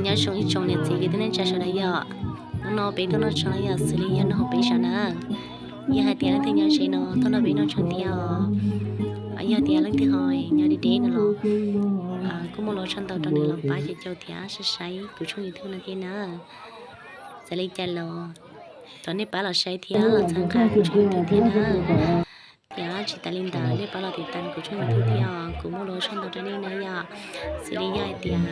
Nyob zoo ib tsoom niam txiv kwv tij neej tsa sawv daws yom. Hnub no peb tuaj noj tshoob na yom, xws li yog noj hauv peb saum na. Yog hais tias leej twg nyob ze no tuaj nrog peb noj tshoob thiab os. Yog tias leej twg ho nyob deb deb no los kuj muaj lus ua tsaug ntau rau nej los pab caum thiab saib saib kuv tshooj YouTube no thiab na. Txawm li cas los thov nej pab los saib thiab los txhawb nqa kuv tshooj YouTube thiab na. Thiab tsis tas li ntawd nej pab los tiv tas kuv tshooj YouTube thiab os, kuv muaj lus ua tsaug ntau rau nej na yom. Xws li yog hais tias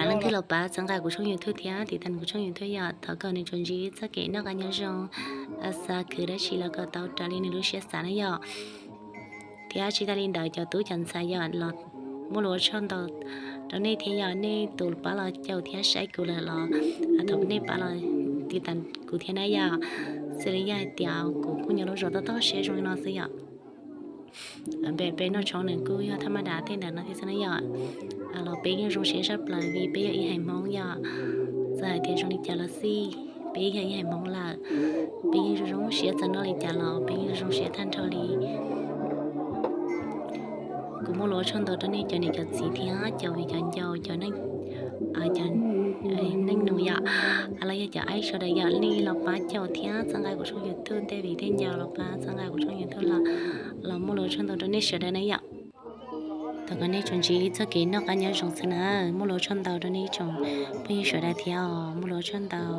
leej twg los pab txhawb nqa kuv tshooj YouTube thiab tiv tas kuv tshooj YouTube yom, thov kom nws tsuas ntsib txoj kev noj qab nyob zoo, xav khwv dab tsi los kom tau raws li nws lub siab xav na yom. Thiab tsis tas li ntawd cov tub cov ntxhais yom los muaj lus ua tsaug ntau rau nej thiab yom, nej tus pab los caum thiab saib kuv lawm los thov nej pab los tiv tas kuv thiab na yom. Xws li yog hais tias kuv kuj nyob lub zos tob tob siab zoo li no xwb yom. Peb noj tshoob nws kuj yog thaj maj dab tej ntawd no thiab xwb na yom. Los peb yeej zoo siab tshaj plaws vim peb yog ib haiv Hmoob yom. Txawm hais tias zoo li cas los xij, peb yog ib haiv Hmoob lawm, peb yeej zoo zoo siab, txawm noj li cas los peb yeej zoo siab tag nrho li. Kuv muaj lus ua tsaug ntau rau nej cov niam cov txiv thiab cov viv cov ncaus, cov neej nus yom, los yog cov aib sawv daws yom, nej los pab caum thiab txhawb nqa kuv tshooj YouTube, tej viv tej ncaus los pab txhawb nqa kuv tshooj YouTube los, los muaj lus ua tsaug ntau rau nej sawv daws na yom. Thov kom nej tsuas ntsib txoj kev noj qab nyob zoo xwb na, muaj lus ua tsaug ntau rau nej ib tsoom phooj ywg sawv daws thiab os, muaj lus ua tsaug ntau.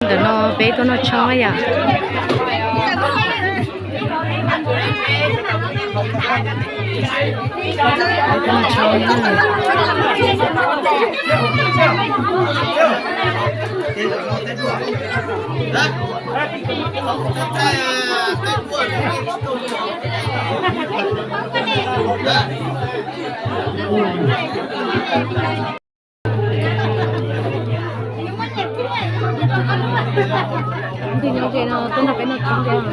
Ntawm no peb tuaj noj tshoob yom. Peb tuaj noj tshoob na. Tus nyob ze no tuaj nrog peb noj tshoob thiab.